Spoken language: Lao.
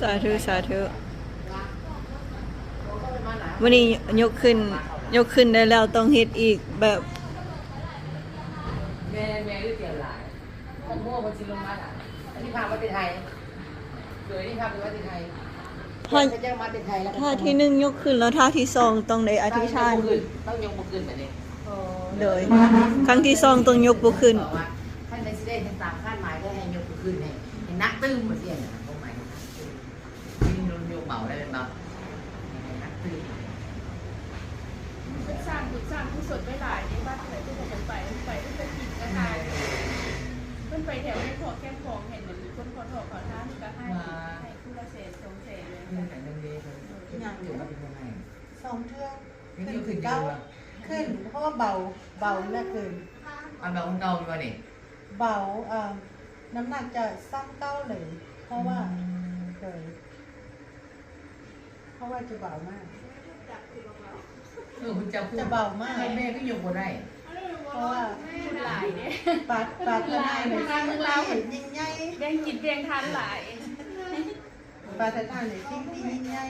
ສາທຸ ສາທຸ. ມື້ນີ້ຍົກຂຶ້ນ ຍົກຂຶ້ນໄດ້ແລ້ວ ຕ້ອງເຮັດອີກແບບ ແມ່ ແມ່ ຫຼື ຕຽມຫຼາຍ ມັນຮູ້ວ່າເພິ່ນຊິລົງມາຫຼາຍ. ອັນນີ້ພາມາແຕ່ໄທ ໂດຍນີ້ພາມາແຕ່ໄທ ທ່າ ເຂົາເຈົ້າມາແຕ່ໄທ ແລ້ວກໍ ທ່າທີໜຶ່ງຍົກຂຶ້ນ ແລ້ວທ່າທີສອງຕ້ອງໄດ້ອະທິຖານ ຕ້ອງຍົກບໍ່ຂຶ້ນ ຕ້ອງຍົກບໍ່ຂຶ້ນບາດນີ້. ໂດຍ ຄັ້ງທີສອງຕ້ອງຍົກບໍ່ຂຶ້ນ ຄັນໄດ້ຊິໄດ້ເຮັດຕາມຄາດໝາຍ ກໍໃຫ້ຍົກບໍ່ຂຶ້ນ ໃຫ້ ໃຫ້ໜັກຕື່ມ ວ່າຊັ້ນນະ ຄວາມໝາຍ ຍກເບົາໄດ້ແມ່ນບໍ່? ເຮັດສ້າງບຸນສ້າງກຸສົນໄວ້ຫຼາຍເດ້ ວັດໃດເພິ່ນກໍໄປ ໄປເພິ່ນກໍກິນກະຫາຍ ເພິ່ນໄປແຖວແຄມຂອງ ແຄມຂອງ ເຫັນມັນມີຄົນຂໍຖອກຂໍທານ ກໍໃຫ້ ໃຫ້ຜູ້ລະແສນສອງແສນເລີຍ. ເພິ່ນໄປນຳເດ້ ເພິ່ນ ເອີ ເພິ່ນເປັນຄົນໃຫ້ ສອງເທື່ອ ຂຶ້ນເກົ້າ ຂຶ້ນ ເພາະວ່າເບົາ ເບົານະ ຂຶ້ນ ອັນເບົາເກົ່າແມ່ນບໍ່ນີ້? ເບົາ ເອີ ນ້ຳໜັກຈະຊ້ຳເກົ່າເລີຍ ເພາະວ່າ ອືມ ໂດຍ ເພາະວ່າຈະເບົາມາກ ເອີ ເພິ່ນຈັບ ຈະເບົາມາກ ແມ່ກໍຍົກບໍ່ໄດ້ ເພາະວ່າບຸນຫຼາຍເດ້ ປາ ປາຖະໜາໃນສິ່ງທີ່ຍິ່ງໃຫຍ່ ແບ່ງກິນແບ່ງທານຫຼາຍ ປາຖະໜາໃນສິ່ງທີ່ຍິ່ງໃຫຍ່.